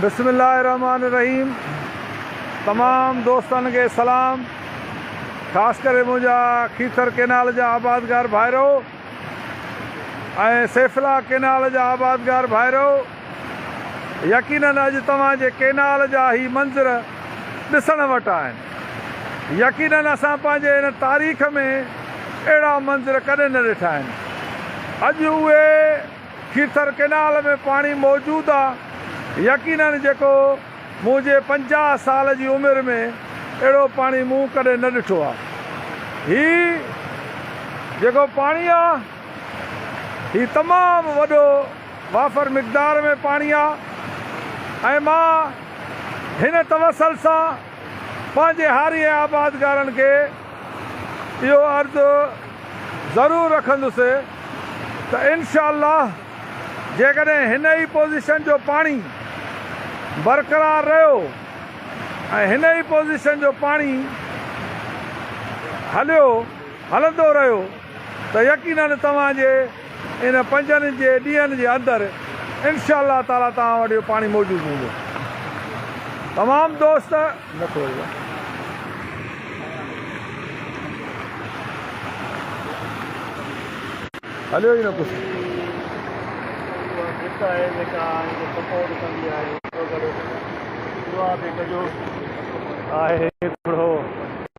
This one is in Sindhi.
بسم الله الرحمٰن الرحيم تمام دوستن کي سلام خاص ڪري منهنجا کيرٿر ڪينال جا آبادگار ڀائرو ۽ سيفلا ڪينال جا آبادگار ڀائرو يقينن اڄ توهان جي ڪينال جا هي منظر ڏسڻ وٽ آهن يقينن اسان پنهنجي هن تاريخ ۾ اهڙا منظر ڪڏهن نه ڏٺا آهن اڄ اهي کيرٿر ڪئنال ۾ پاڻي موجود آ، يقينن جيڪو منهنجي 50 سال جي عمر ۾ اهڙو پاڻي مون ڪڏهن نه ڏٺو آ. هي جيڪو پاڻي آ هي تمام وڏو وافر مقدار ۾ پاڻي آ ۽ مان هن توسل سان پنهنجي هاري ۽ آبادگارن کي اهو عرض ضرور رکندس ته انشاء الله جيڪڏهن هن ئي پوزيشن جو پاڻي برقرار رهيو ۽ هن ئي پوزيشن جو پاڻي هليو هلندو رهيو ته يقينن توهان جي ان پنجن جي ڏينهن جي اندر انشاء الله تعالي توهان وٽ اهو پاڻي موجود هوندو. تمام دوست نه ٿو هلي. هليو ئي نه ڪجهه. اها ڀت آهي جيڪا ان کي سپورٽ ڪندي آهي. اها به ڪجو آهي.